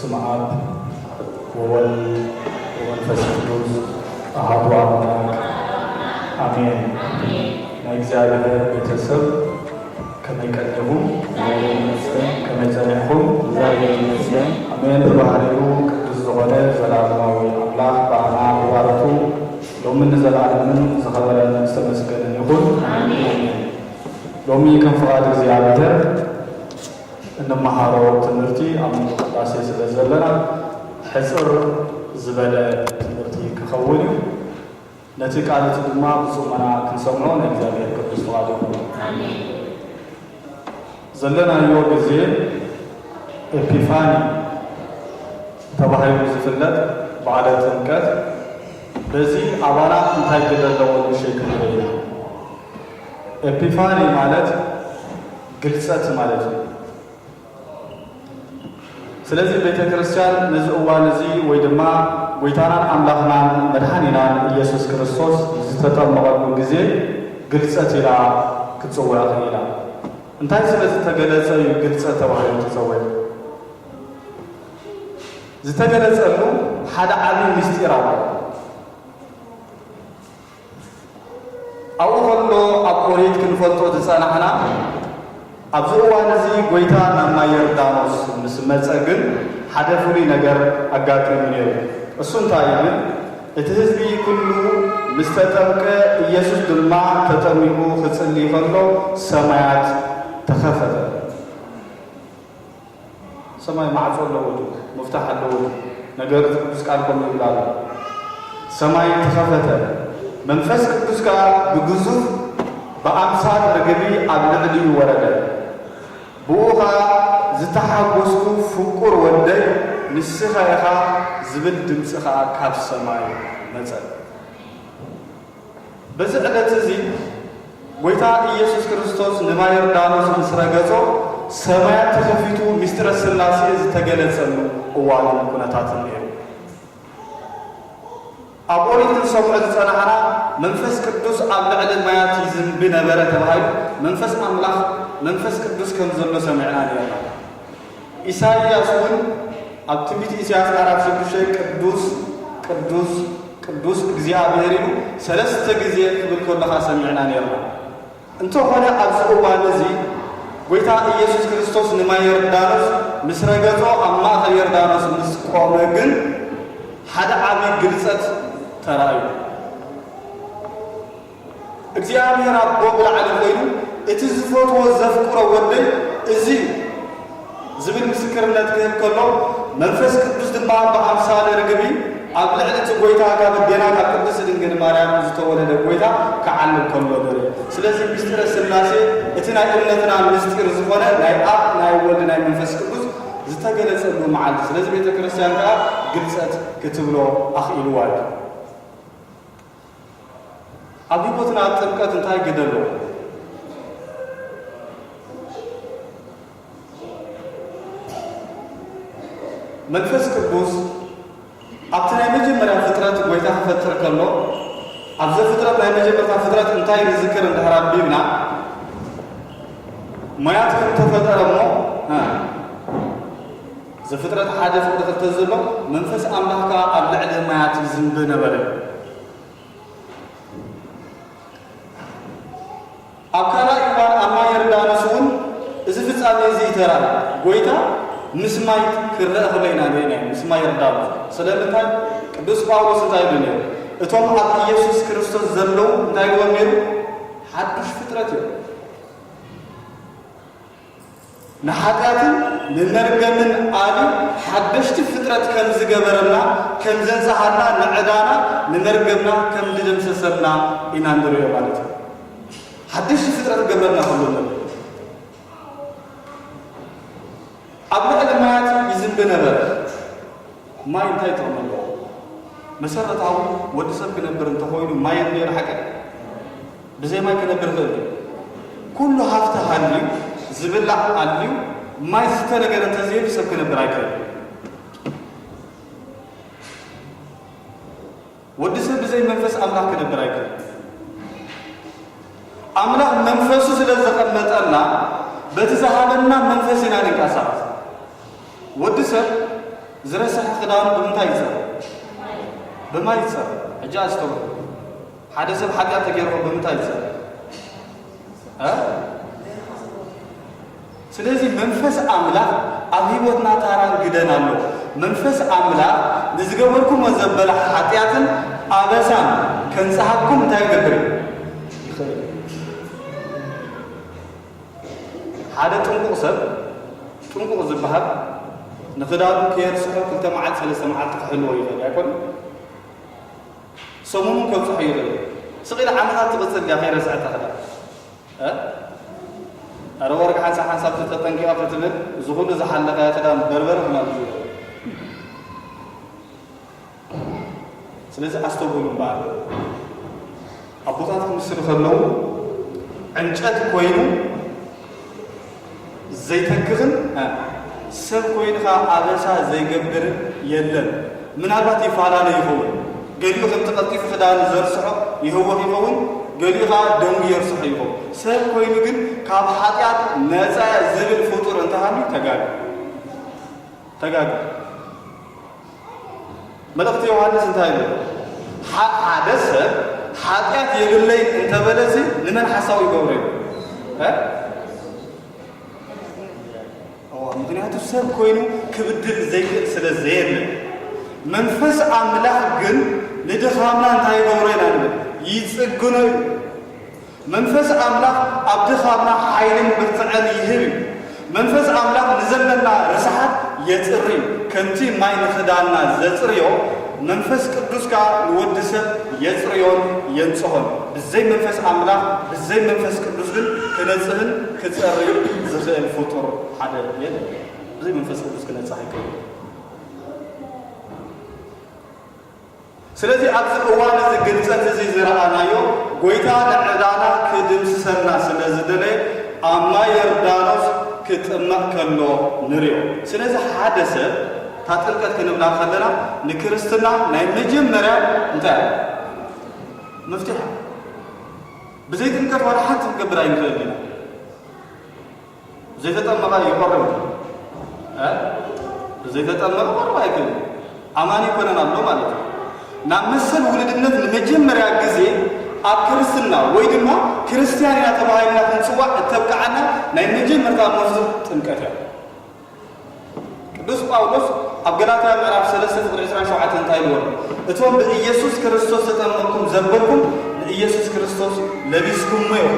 በስመ አብ ወወልድ ወመንፈስ ቅዱስ አሐዱ አምላክ አሜን። ናይ እግዚኣብሔር ቤተሰብ ከመይ ቀኒኹም? ከመይ ጸኒሕኩም? ኣሜን። ብባህሪኡ ቅዱስ ዝኾነ ዘላለማዊ ኣምላኽ ብኣና ብባርቱ ሎምን ንዘለኣለምን ዝኸበረን ዝተመስገነን ይኹን። ሎሚ ከም ፍቓድ እግዚኣብሔር እንመሃሮ ትምህርቲ ኣብ መንጎ ቅዳሴ ስለ ዘለና ሕጽር ዝበለ ትምህርቲ ክኸውን እዩ። ነቲ ቃል እቲ ድማ ብጽሞና ክንሰምዖ ናይ እግዚኣብሔር ቅዱስ ፍቓዱ ይኹን። ዘለናዮ ግዜ ኤፒፋኒ ተባሂሉ ዝፍለጥ በዓለ ጥምቀት፣ በዚ ኣባና እንታይ ግደ ኣለዎ ንእሽተይ ክንርኢ ኢና። ኤፒፋኒ ማለት ግልጸት ማለት እዩ። ስለዚ ቤተ ክርስቲያን ነዚ እዋን እዚ ወይ ድማ ጎይታናን ኣምላኽናን መድሓኒናን ኢየሱስ ክርስቶስ ዝተጠመቐሉ ግዜ ግልጸት ኢላ ክትጽውዖ ክኢላ። እንታይ ስለ ዝተገለጸ እዩ ግልጸት ተባሂሉ ተጸውዑ? ዝተገለጸሉ ሓደ ዓቢ ምስጢር ኣሎ። ኣብኡ ከሎ ኣብ ኦሪት ክንፈልጦ ዝጸናሕና፣ ኣብዚ እዋን እዚ ጎይታ ናብ ማይ ዮርዳኖስ ምስ መጸ ግን ሓደ ፍሉይ ነገር ኣጋጢሙ ነይሩ። እሱ እንታይ እዩ ግን፣ እቲ ህዝቢ ኩሉ ምስ ተጠምቀ፣ ኢየሱስ ድማ ተጠሚቑ ክጽሊ ከሎ ሰማያት ተኸፈተ። ሰማይ ማዕጾ ኣለዎ ድዩ? መፍታሕ ኣለዎ ድዩ? ነገር እቲ ቅዱስ ቃል ከምኡ ይብል ኣሎ። ሰማይ ተኸፈተ፣ መንፈስ ቅዱስ ከኣ ብግዙፍ ብኣምሳል ርግቢ ኣብ ልዕሊኡ ወረደ። ብኡ ኸኣ ዝተሓጎስኩ ፍቁር ወደይ ንስኻ ኢኻ ዝብል ድምጺ ኸኣ ካብ ሰማይ መጸ። በዚ ዕለት እዚ ጐይታ ኢየሱስ ክርስቶስ ንማይ ዮርዳኖስ ምስ ረገጾ፣ ሰማያት ተኸፊቱ ምስጢረ ሥላሴ ዝተገለጸሉ እዋንን ኩነታትን ነይሩ። ኣብ ኦሪት ክንሰምዖ ዝጸናሕና፣ መንፈስ ቅዱስ ኣብ ልዕሊ ማያት ይዝንቢ ነበረ ተባሂሉ፣ መንፈስ ኣምላኽ፣ መንፈስ ቅዱስ ከም ዘሎ ሰሚዕና ነይርና። ኢሳይያስ እውን ኣብ ትንቢት ኢሳይያስ ምዕራፍ ሽዱሽተ ቅዱስ ቅዱስ ቅዱስ እግዚኣብሔር ኢሉ ሰለስተ ግዜ ክብል ከለኻ ሰሚዕና ነይርና። እንተኾነ ኣብዚ እዋን እዚ ጐይታ ኢየሱስ ክርስቶስ ንማይ ዮርዳኖስ ምስ ረገጾ፣ ኣብ ማእከል ዮርዳኖስ ምስ ቆመ ግን ሓደ ዓቢ ግልጸት ተራእዩ። እግዚኣብሔር ኣቦ ብላዕሊ ኮይኑ፣ እቲ ዝፈትዎ ዘፍቅሮ ወደይ እዚ እዩ ዝብል ምስክርነት ክህብ ከሎ፣ መንፈስ ቅዱስ ድማ ብኣምሳለ ርግቢ ኣብ ልዕሊ እቲ ጐይታ ካብ ኣዴና ካብ ቅድስቲ ድንግል ማርያም ዝተወለደ ጐይታ ክዓልብ ከሎ ንርኢ። ስለዚ ምስጢረ ሥላሴ እቲ ናይ እምነትና ምስጢር ዝኾነ ናይ ኣብ ናይ ወልድ ናይ መንፈስ ቅዱስ ዝተገለጸሉ መዓልቲ። ስለዚ ቤተ ክርስቲያን ከኣ ግልጸት ክትብሎ ኣኽኢልዋ እዩ። ኣብ ህይወትና ጥምቀት እንታይ ግደ ኣለዎ? መንፈስ ቅዱስ ኣብቲ ናይ መጀመርያ ፍጥረት ጐይታ ክፈጥር ከሎ፣ ኣብ ዘፍጥረት ናይ መጀመርታ ፍጥረት እንታይ ንዝክር እንድሕር ኣንቢብና፣ ማያት ከም ተፈጠረ እሞ፣ እ፣ ዘፍጥረት ሓደ ፍቕዲ ክልተ ዘሎ መንፈስ ኣምላኽ ከኣ ኣብ ልዕሊ ማያት ይዝንቢ ነበረ። ኣብ ካልኣይ እዋን ኣብ ማይ ዮርዳኖስ እውን እዚ ፍጻሜ እዚ ተራእየ። ጐይታ ምስ ማይ ክረአ ከሎ ኢና ርኢናዮ፣ ምስ ማይ ዮርዳኖስ። ስለምንታይ? ቅዱስ ጳውሎስ እንታይ ኢሉ ነይሩ? እቶም ኣብ ኢየሱስ ክርስቶስ ዘለዉ እንታይ ኢልዎም ነይሩ? ሓድሽ ፍጥረት እዮም። ንሓጢኣትን ንመርገምን ኣልዩ ሓደሽቲ ፍጥረት ከም ዝገበረና፣ ከም ዘንጽሃና፣ ንዕዳና ንመርገምና ከም ዝደምሰሰልና ኢና ንርእዮ ማለት እዩ። ሓደሽቲ ፍጥረት ገብረና ከሎ ንርኢ። ኣብ ልዕሊ ማያት ይዝንቢ ነበረ። ማይ እንታይ ጥቕሚ ኣለዎ? መሰረታዊ ወዲ ሰብ ክነብር እንተኾይኑ ማይ የድልዮ ሓቂ? ብዘይ ማይ ክነብር ይኽእል ድዩ? ኩሉ ሃፍቲ ሃልዩ፣ ዝብላዕ ኣልዩ፣ ማይ ዝስተ ነገር እንተዘየሉ ሰብ ክነብር ኣይክእል። ወዲ ሰብ ብዘይ መንፈስ ኣምላኽ ክነብር ኣይክእል። ኣምላኽ መንፈሱ ስለ ዘቐመጠልና በቲ ዝሃበና መንፈስ ኢና ንንቀሳቐስ። ወዲ ሰብ ዝረሰሐ ክዳኑ ብምንታይ ይጸር? ብማይ ይጸር። ሕጂ ኣስተውዕሉ። ሓደ ሰብ ሓጢኣት ተገይርዎ ብምንታይ ይጸር? እ? ስለዚ መንፈስ ኣምላኽ ኣብ ህይወትና ታራን ግደን ኣሎ። መንፈስ ኣምላኽ ንዝገበርኩሞ ዘበለ ሓጢኣትን ኣበሳን ከንጽሃኩም እንታይ ይገብር እዩ? ይኽእል እዩ። ሓደ ጥንቁቕ ሰብ፣ ጥንቁቕ ዝበሃል ንኽዳኑ ከየርስሖ ክልተ መዓልቲ ሰለስተ መዓልቲ ክሕልዎ ይኽእል ኣይኮነን? ሰሙኑን ከብጽሖ ይኽእል። ስቕ ኢለ ዓመታት ትቕጽል እያ ከይረስዐታ ክዳን። እ? ኣረ ወርቂ ሓንሳብ ሓንሳብ ተጠንቂቓ ክትብል፣ እዚ ኩሉ ዝሓለቐ ክዳን በርበረ ክማል እዩ። ስለዚ ኣስተውዕሉ እምበኣር። ኣቦታት ክምስሉ ከለዉ ዕንጨት ኮይኑ ዘይተክኽን፣ እ፣ ሰብ ኮይኑ ኸኣ ኣበሳ ዘይገብርን የለን። ምናልባት ይፈላለ ይኸውን። ገሊኡ ከምቲ ቀልጢፉ ክዳኑ ዘርስሖ ይህወኽ ይኸውን፣ ገሊኡ ኸኣ ደንጉ የርስሖ ይኸውን። ሰብ ኮይኑ ግን ካብ ሓጢኣት ነጻ ዝብል ፍጡር እንተሃልዩ ተጋግዩ። ተጋግዩ። መልእኽቲ ዮሃንስ እንታይ ይብል? ሓ-፣ ሓደ ሰብ ሓጢኣት የብለይን እንተበለሲ ንመን ሓሳዊ ይገብሮ እዩ? እ? እዋ፣ ምኽንያቱ ሰብ ኮይኑ ክብድል ዘይክእል ስለ ዘየለ። መንፈስ ኣምላኽ ግን ንድኻምና እንታይ ይገብሮ ኢና ንብል? ይጽግኖ እዩ። መንፈስ ኣምላኽ ኣብ ድኻምና ሓይልን ብርትዐን ይህብ እዩ። መንፈስ ኣምላኽ ንዘለና ርስሓት የጽሪ እዩ። ከምቲ ማይ ንኽዳንና ዘጽርዮ፣ መንፈስ ቅዱስ ከኣ ንወዲ ሰብ የጽርዮን የንጽሆን። ብዘይ መንፈስ ኣምላኽ፣ ብዘይ መንፈስ ቅዱስ ግን ክነጽህን ክጸርይ ዝኽእል ፍጡር ሓደ የለን። ብዘይ መንፈስ ቅዱስ ክነጽህ ኣይክእልን። ስለዚ ኣብዚ እዋን እዚ ግልጸት እዚ ዝረኣናዮ፣ ጎይታ ንዕዳና ክድምስሰልና ስለ ዝደለየ፣ ኣብ ማይ ዮርዳኖስ ክጥመቕ ከሎ ንርእዮ። ስለዚ ሓደ ሰብ፣ እታ ጥምቀት ክንብላ ከለና፣ ንክርስትና ናይ መጀመርያ እንታይ እያ? መፍትሕ። ብዘይ ጥምቀት ዋላ ሓንቲ ክንገብር ኣይንኽእልን ኢና። ዘይተጠመቐ ይቆርብ። እ? ዘይተጠመቐ ቆርብ ኣይክእልን። ኣማኒ ይኮነን ኣሎ ማለት እዩ። ናብ መሰል ውልድነት ንመጀመርያ ግዜ ኣብ ክርስትና ወይ ድማ ክርስትያን ኢና ተባሂልና ክንጽዋዕ እተብቅዓና ናይ መጀመርታ መፍትሕ ጥምቀት እያ። ቅዱስ ጳውሎስ ኣብ ገላትያ ምዕራፍ ሰለስተ ቁጽሪ ዕስራን ሸውዓተን እንታይ ኢልዎ? "እቶም ብኢየሱስ ክርስቶስ ተጠመቕኩም ዘበልኩም ንኢየሱስ ክርስቶስ ለቢስኩምዎ" ኢሉ።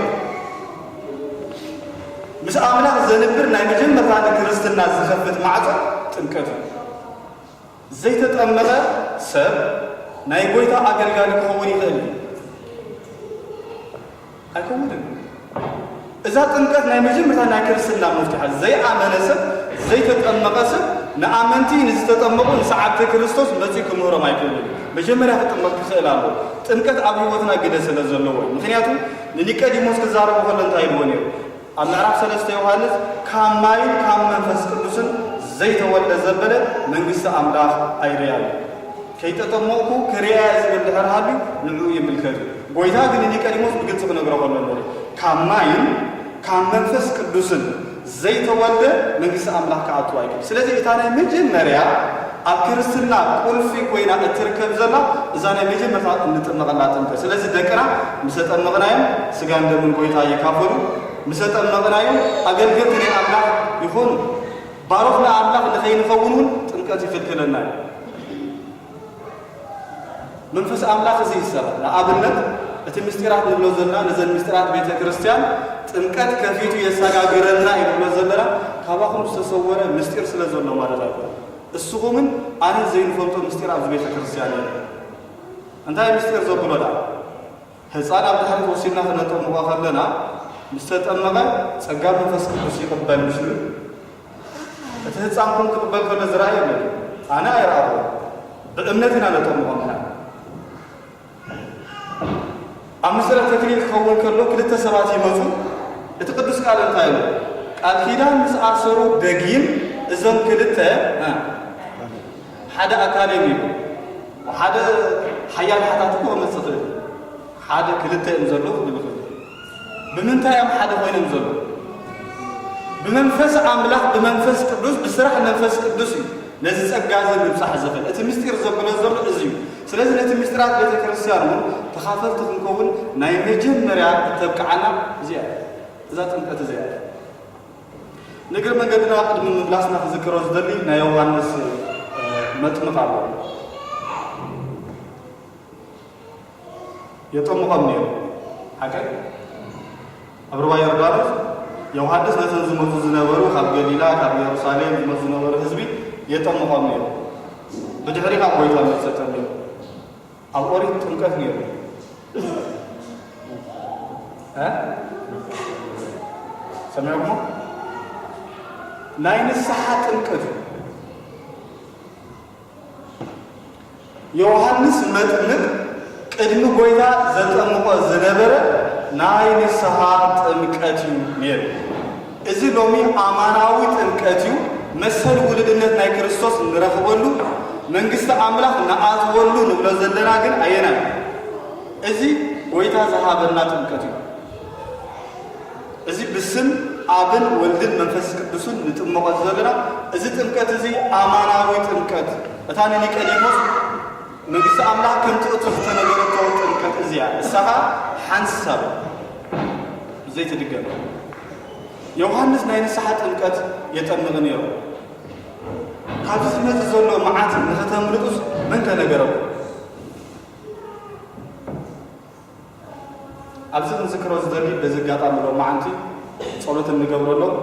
ምስ ኣምላኽ ዘንብር ናይ መጀመርታ ንክርስትና ዝኸፍት ማዕጾ ጥምቀት እዩ። ዘይተጠመቐ ሰብ ናይ ጎይታ ኣገልጋሊ ክኸውን ይኽእል እዩ? ኣይከውንን። እዛ ጥምቀት ናይ መጀመርታ ናይ ክርስትና መፍትሓ። ዘይኣመነ ሰብ፣ ዘይተጠመቐ ሰብ ንኣመንቲ፣ ንዝተጠመቑ፣ ንሰዓብቲ ክርስቶስ መጺኡ ክምህሮም ኣይክእልን። መጀመርያ ክጥመቕ ክኽእል ኣለዎ። ጥምቀት ኣብ ህይወትና ግደ ስለ ዘለዎ እዩ። ምኽንያቱ ንኒቀዲሞስ ክዛረቡ ከሎ እንታይ ኢልዎ ነይሩ? ኣብ ምዕራፍ ሰለስተ ዮሃንስ፣ "ካብ ማይን ካብ መንፈስ ቅዱስን ዘይተወልደ ዘበለ መንግስቲ ኣምላኽ ኣይርኣን እዩ። ከይተጠመቕኩ ክርኣ ዝብል ድሕር ሃልዩ ንዕኡ ይምልከት እዩ።" ጎይታ ግን ንኒቀዲሞስ ብግልጺ ክነግሮ ከሎ ንርኢ፣ ካብ ማይን ካብ መንፈስ ቅዱስን ዘይተወልደ መንግስቲ ኣምላኽ ክኣቱ ኣይክእል። ስለዚ እታ ናይ መጀመርያ ኣብ ክርስትና ቁልፊ ኮይና እትርከብ ዘላ እዛ ናይ መጀመርታ እንጥመቐላ ጥምቀት። ስለዚ ደቅና ምስ ኣጠመቕናዮም ስጋን ደምን ጎይታ ይካፈሉ፣ ምስ ኣጠመቕናዮም ኣገልገልቲ ናይ ኣምላኽ ይኾኑ። ባሮት ናይ ኣምላኽ ንኸይንኸውን እውን ጥምቀት ይኽልክለና እዩ። መንፈስ ኣምላኽ እዚ ይሰርሕ። ንኣብነት እቲ ምስጢራት ንብሎ ዘለና ነዘን ምስጢራት ቤተ ክርስቲያን ጥምቀት ከፊቱ የሰጋግረና እዩ ንብሎ ዘለና ካባኹም ዝተሰወረ ምስጢር ስለ ዘሎ ማለት ኣይኮነን። እስኹምን ኣነን ዘይንፈልጦ ምስጢር ኣብዚ ቤተ ክርስቲያን የለን። እንታይ ምስጢር ዘብሎ ደኣ? ህፃን ኣብ ድሕሪት ወሲድና ክነጠምቆ ከለና ምስ ተጠመቐ ጸጋ መንፈስ ቅዱስ ይቕበል ምሽ ንብል? እቲ ህፃን ኩም ክቕበል ከሎ ዝረኣየ የለን። ኣነ ኣይረኣኹ። ብእምነት ኢና ነጠምቖ ምና ኣብ ምስጢረ ተክሊል ክኸውን ከሎ ክልተ ሰባት ይመፁ። እቲ ቅዱስ ቃል እንታይ ኢሉ? ቃል ኪዳን ምስ ኣሰሩ ደጊም እዞም ክልተ፣ እ፣ ሓደ ኣካል እዮም ይብል። ሓደ ሓያል ሓታት እኮ ክመፅእ ይኽእል። ሓደ ክልተ እዮም ዘለዉ ክብል ይኽእል። ብምንታይ እዮም ሓደ ኮይኖም ዘለዉ? ብመንፈስ ኣምላኽ፣ ብመንፈስ ቅዱስ፣ ብስራሕ መንፈስ ቅዱስ እዩ። ነዚ ጸጋ እዚ ምብጻሕ ዝኽእል እቲ ምስጢር ዘብሎ ዘሎ እዚ እዩ። ስለዚ ነቲ ምስጢራት ቤተ ክርስቲያን እውን ተኻፈልቲ ክንከውን ናይ መጀመርያ እተብቅዓና እዚኣ እያ። እዛ ጥምቀት እዚኣ እያ። ንእግሪ መንገድና ቅድሚ ምምላስና ክዝክሮ ዝደሊ ናይ ዮሃንስ መጥምቕ ኣሎ። የጠምቖም ነይሩ። ሓቀይ ኣብ ሩባ ዮርዳኖስ ዮሃንስ ነተን ዝመፁ ዝነበሩ ካብ ገሊላ ካብ ኢየሩሳሌም ዝመፁ ዝነበሩ ህዝቢ የጠምቖም ነይሩ። ብድሕሪ ካብ ጎይታ መፀ ተንቢሩ። ኣብ ኦሪት ጥምቀት ነይሩ። እ? ሰሚዕኩሞ? ናይ ንስሓ ጥምቀት እዩ። ዮሃንስ መጥምቅ ቅድሚ ጎይታ ዘጠምቆ ዝነበረ ናይ ንስሓ ጥምቀት እዩ ነይሩ። እዚ ሎሚ ኣማናዊ ጥምቀት እዩ። መሰል ውሉድነት ናይ ክርስቶስ ንረኽበሉ መንግስቲ ኣምላኽ ንኣትወሉ ንብሎ ዘለና ግን ኣየናይ? እዚ ጎይታ ዝሃበና ጥምቀት እዩ። እዚ ብስም ኣብን ወልድን መንፈስ ቅዱስን ንጥመቖ ዘለና እዚ ጥምቀት እዚ ኣማናዊ ጥምቀት እታ ንኒቀዲሞስ መንግስቲ ኣምላኽ ከም ትእቱ ዝተነገረቶ ጥምቀት እዚያ እሳ ኸዓ ሓንሳብ ዘይትድገም። ዮሃንስ ናይ ንስሓ ጥምቀት የጠምቕ ነይሩ። ካብዚ ዝመጽእ ዘሎ መዓት ንኸተምልጡስ መን ከነገረኩም? ኣብዚ ክንዝክሮ ዝደሊ በዚ ኣጋጣሚ ሎማዓንቲ ጸሎት እንገብረሎም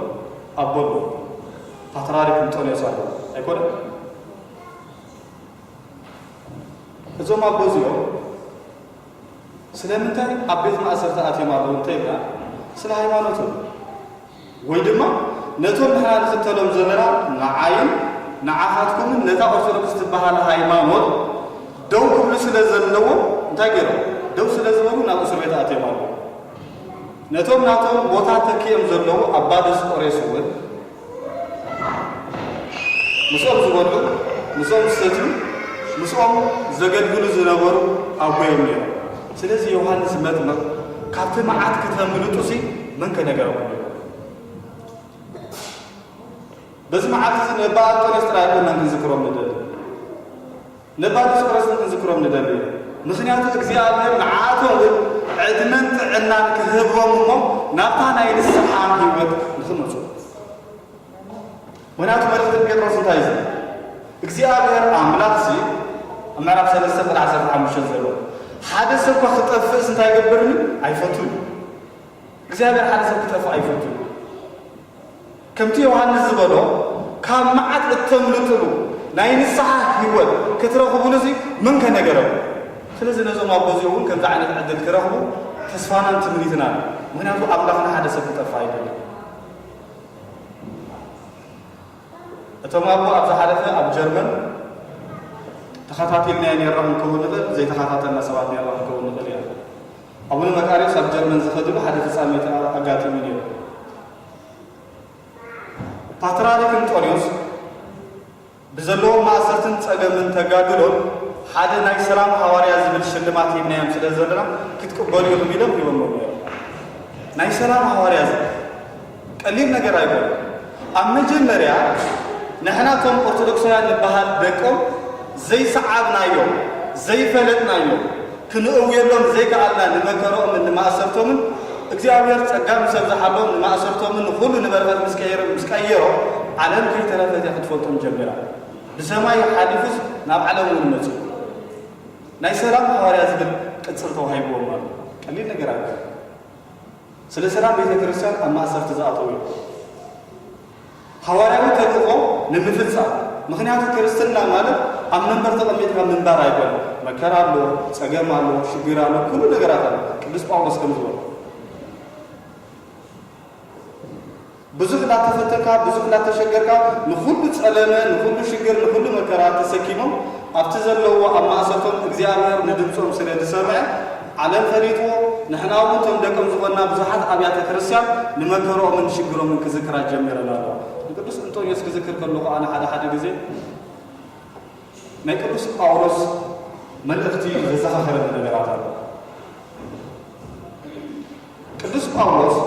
ኣቦ ኣሎ። ፓትርያርክ እንጦንዮስ ኣሎ ኣይኮነ? እዞም ኣቦ እዚኦም ስለምንታይ ኣብ ቤት ማእሰርቲ ኣትዮም ኣለዉ እንተይልና ስለ ሃይማኖቶም ወይ ድማ ነቶም ንሕና ንኽተሎም ዘለና ንዓይን ንዓኻትኩምን ነታ ኦርቶዶክስ ትበሃል ሃይማኖት ደው ክብሉ ስለ ዘለዎም እንታይ ገይሮም? ደው ስለ ዝበሉ ናብ እስር ቤት ኣትዮም ኣለዉ። ነቶም ናቶም ቦታ ተኪኦም ዘለዉ ኣባ ዲዮስቆሬስ እውን ምስኦም ዝበልዑ፣ ምስኦም ዝሰትዩ፣ ምስኦም ዘገልግሉ ዝነበሩ ኣቦ እዮም ነይሮም። ስለዚ ዮሃንስ መጥምቕ ካብቲ መዓት ክተምልጡሲ መን ከነገረኩም? በዚ መዓልቲ እዚ ነባ ኣንጦንዮስ ጥራይ ኣይኮናን ክንዝክሮም ንደሊ። ነባ ዲዮስቆሮስ እውን ክንዝክሮም ንደሊ። ምኽንያቱ እግዚኣብሔር ንዓኣቶም እውን ዕድመን ጥዕናን ክህቦም እሞ ናብታ ናይ ንስሓ ህይወት ንኽመፁ። ምኽንያቱ መልእኽቲ ጴጥሮስ እንታይ እዩ? እግዚኣብሔር ኣምላኽሲ ኣብ ምዕራፍ ሰለስተ ቁጥሪ ዓሰርተ ሓሙሽተ ዘሎ ሓደ ሰብ እኳ ክጠፍእስ እንታይ ይገብርኒ? ኣይፈቱን። እግዚኣብሔር ሓደ ሰብ ክጠፍእ ኣይፈቱን። ከምቲ ዮሃንስ ዝበሎ ካብ መዓት እተምልጥሉ ናይ ንስሓ ህይወት ክትረኽቡሉ እዚ መን ከነገረኩም? ስለዚ ነዞም ኣቦ እዚኦም እውን ከምዚ ዓይነት ዕድል ክረኽቡ ተስፋናን ትምኒትናን። ምኽንያቱ ኣምላኽ ንሓደ ሰብ ክጠፍእ ኣይደልን። እቶም ኣቦ ኣብ ዝሓለፈ ኣብ ጀርመን ተኸታቲልናዮ ነይርና ክንከውን ንኽእል፣ ዘይተኸታተልና ሰባት ነይርና ክንከውን ንኽእል ኢና። ኣቡነ መቃርዮስ ኣብ ጀርመን ዝኸድሉ ሓደ ፍጻሜ ኣጋጢሙ ነይሩ። ፓትርያርክ እንጦንዮስ ብዘለዎም ማእሰርትን ጸገምን ተጋድሎን ሓደ ናይ ሰላም ሃዋርያ ዝብል ሽልማት ሂብናዮም ስለ ዘለና ክትቅበሉ ኢኹም ኢሎም ሂቦምዎም ነይሮም። ናይ ሰላም ሃዋርያ ዝብል ቀሊል ነገር ኣይኮነን። ኣብ መጀመርያ ንሕና እቶም ኦርቶዶክሳውያን ንበሃል ደቆም ዘይሰዓብናዮም ዘይፈለጥናዮም ክንእውየሎም ዘይከኣልና ንመከርኦምን ንማእሰርቶምን እግዚኣብሔር ጸጋ ምስ ኣብዝሓሎም ንማእሰርቶምን ንኹሉ ንበረኸት ምስ ቀየሮ ምስ ቀየሮ ዓለም ከይተረፈት እያ ክትፈልጦም ጀሚራ። ብሰማይ ሓሊፉስ ናብ ዓለም እውን መጺኡ ናይ ሰላም ሃዋርያ ዝብል ቅጽል ተዋሂብዎም ኣሎ። ቀሊል ነገር ኣይኮነን። ስለ ሰላም ቤተ ክርስቲያን ኣብ ማእሰርቲ ዝኣተዉ እዮም። ሃዋርያዊ ተልእኾ ንምፍጻም። ምኽንያቱ ክርስትና ማለት ኣብ መንበር ተቐሚጥካ ምንባር ኣይኮነን። መከራ ኣሎ፣ ጸገም ኣሎ፣ ሽግር ኣሎ፣ ኩሉ ነገራት ኣሎ። ቅዱስ ጳውሎስ ከም ዝበሎ ብዙሕ እንዳተፈተንካ፣ ብዙሕ እንዳተሸገርካ፣ ንኹሉ ጸለመ፣ ንኹሉ ሽግር፣ ንኹሉ መከራ ተሰኪሞም ኣብቲ ዘለዎ ኣብ ማእሰርቶም እግዚኣብሔር ንድምጾም ስለ ዝሰምዐ ዓለም ፈሊጥዎ፣ ንሕና እውን እቶም ደቆም ዝኾንና ብዙሓት ኣብያተ ክርስቲያን ንመከርኦምን ሽግሮምን ክዝክራ ጀሚረን ኣለዋ። ንቅዱስ እንጦንዮስ ክዝክር ከለኹ ኣነ ሓደ ሓደ ግዜ ናይ ቅዱስ ጳውሎስ መልእኽቲ ዘዘኻኸረኒ ነገራት ኣሎ። ቅዱስ ጳውሎስ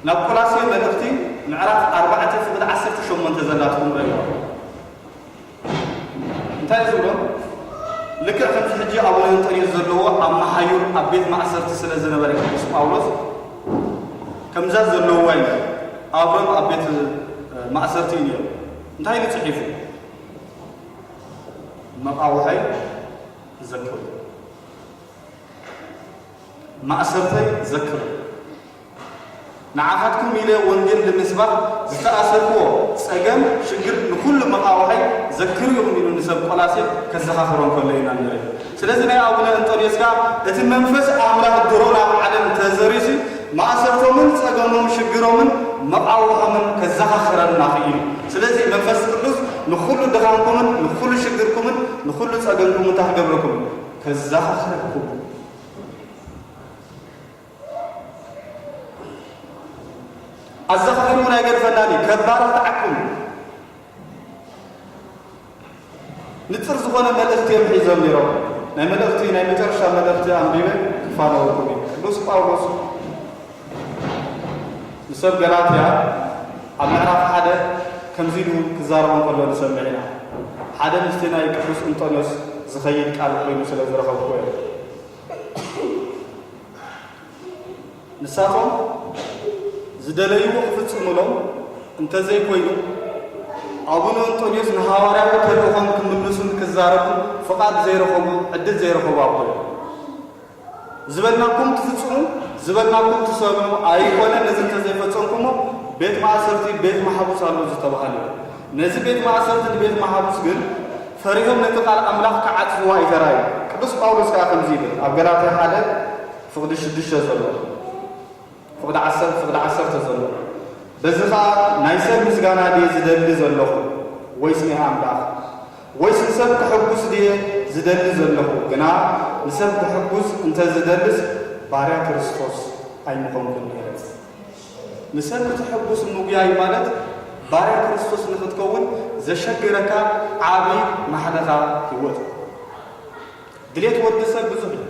ናብ ቆላሴ መልእኽቲ ምዕራፍ ኣርባዕተ ፍቕዲ ዓሰርተ ሸሞንተ ዘላ ትኹም ረእይዋ። እንታይ ዝብሎ? ልክዕ ከምዚ ሕጂ ኣቡነ እንጠንዮስ ዘለዎ ኣብ መሓዩር ኣብ ቤት ማእሰርቲ ስለ ዝነበረ ቅዱስ ጳውሎስ ከምዛ ዘለውዋ እዩ። ኣብሮም ኣብ ቤት ማእሰርቲ እዩ ነይሩ። እንታይ ኢሉ ጽሒፉ? መቓውሐይ ዘክሩ፣ ማእሰርተይ ዘክሩ፣ ንዓኻትኩም ኢለ ወንጌል ንምስባኽ ዝተኣሰርክዎ ጸገም ሽግር ንኹሉ መቓውሐይ ዘክሩ ኢኹም ኢሉ ንሰብ ቆላሴ ከዘኻኽሮም ከሎ ኢና ንርኢ። ስለዚ ናይ ኣቡነ እንጠንዮስ ከኣ እቲ መንፈስ ኣምላኽ ድሮ ናብ ዓለም ተዘሪሲ ማእሰርቶምን ጸገሞም ሽግሮምን መቓውሖምን ከዘኻኽረና ክኢሉ። ስለዚ መንፈስ ቅዱስ ንኹሉ ድኻምኩምን ንኹሉ ሽግርኩምን ንኹሉ ጸገምኩምን እንታይ ክገብረኩም? ከዘኻኽረኩም። ኣዘኻኺሩ እውን ኣይገድፈናን እዩ። ከባርኽ ተዓኩም። ንጽር ዝኾነ መልእኽቲ እዮም ሒዞም ነይሮም። ናይ መልእኽቲ ናይ መጨረሻ መልእኽቲ ኣንቢበ ክፋነወኩም እዩ። ቅዱስ ጳውሎስ ንሰብ ገላትያ ኣብ ምዕራፍ ሓደ ከምዚ ኢሉ ክዛረቦም ከሎ ንሰምዕ ኢና። ሓደ ምስቲ ናይ ቅዱስ እንጦንዮስ ዝኸይድ ቃል ኮይኑ ስለ ዝረኸብኩ እየ። ንሳቶም ዝደለይዎ ክፍጽሙሎም እንተዘይኮይኑ፣ ኣቡነ እንጦንዮስ ንሃዋርያዊ ተልእኾም ክምልሱን ክዛረቡን ፍቓድ ዘይረኸቡ፣ ዕድል ዘይረኸቡ ኣቦ እዮም። ዝበልናኩም ትፍጽሙ፣ ዝበልናኩም ትሰምዑ ኣይኮነ፣ ነዚ እንተዘይፈጸምኩሞ ቤት ማእሰርቲ፣ ቤት ማሕቡስ ኣሎ ዝተባህለ እዩ። ነዚ ቤት ማእሰርቲ ንቤት ማሕቡስ ግን ፈሪሆም ነቲ ቃል ኣምላኽ ክዓጽፍዎ ኣይተራእዩ። ቅዱስ ጳውሎስ ከኣ ከምዚ ይብል ኣብ ገላትያ ሓደ ፍቕዲ ሽዱሽተ ዘሎ፣ ፍቕዲ ዓሰርተ፣ ፍቕዲ ዓሰርተ ዘሎ፣ በዚ ኸኣ ናይ ሰብ ምስጋና ድየ ዝደሊ ዘለኹ ወይስ ናይ ኣምላኽ? ወይስ ንሰብ ከሐጉስ ድየ ዝደሊ ዘለኹ? ግና ንሰብ ከሐጉስ እንተ ዝደልስ ባርያ ክርስቶስ ኣይምኾንኩን ነይረ። ንሰብ ክተሐጉስ ምጉያይ ማለት ባርያ ክርስቶስ ንኽትከውን ዘሸግረካ ዓቢ ማሕለኻ ህይወት እዩ። ድሌት ወዲ ሰብ ብዙሕ እዩ።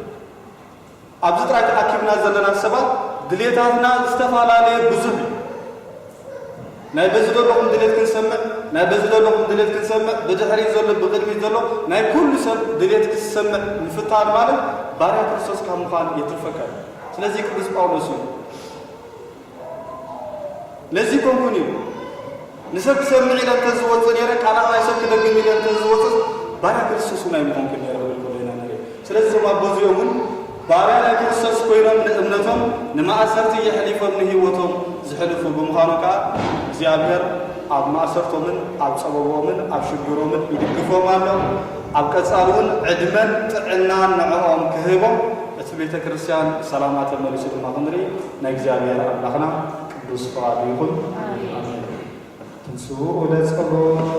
ኣብዚ ጥራይ ተኣኪብና ዘለና ሰባት ድሌታትና ዝተፈላለየ ብዙሕ እዩ። ናይ በዚ ዘለኹም ድሌት ክንሰምዕ፣ ናይ በዚ ዘለኹም ድሌት ክንሰምዕ፣ ብድሕሪት ዘሎ፣ ብቕድሚት ዘሎ፣ ናይ ኩሉ ሰብ ድሌት ክሰምዕ ምፍታን ማለት ባርያ ክርስቶስ ካብ ምዃን የትርፈካ እዩ። ስለዚ ቅዱስ ጳውሎስ እዩ ነዚ ኮንኩን እዩ። ንሰብ ክሰምዕ ኢለ እንተ ዝወጽእ ነይረ፣ ቃል ናይ ሰብ ክደግም ኢለ እንተ ዝወጽእ፣ ባርያ ክርስቶስ እውን ኣይምኾንኩን ነይረ ክብል ከሎ ኢና ንርኢ። ስለዚ እዞም ኣቦ እዚኦም እውን ባርያ ናይ ክርስቶስ ኮይኖም ንእምነቶም ንማእሰርቲ የሕሊፎም ንህይወቶም ዝሕልፉ ብምዃኑ ከኣ እግዚኣብሔር ኣብ ማእሰርቶምን ኣብ ጸበቦምን ኣብ ሽግሮምን ይድግፎም ኣሎ። ኣብ ቀጻሊ እውን ዕድመን ጥዕናን ንዕኦም ክህቦም እቲ ቤተ ክርስቲያን ሰላማ ተመሊሱ ድማ ክንርኢ ናይ እግዚኣብሔር ኣምላኽና ቅዱስ ፍቓዱ ይኹን። ኣሜን። ትንስኡ ለጸሎት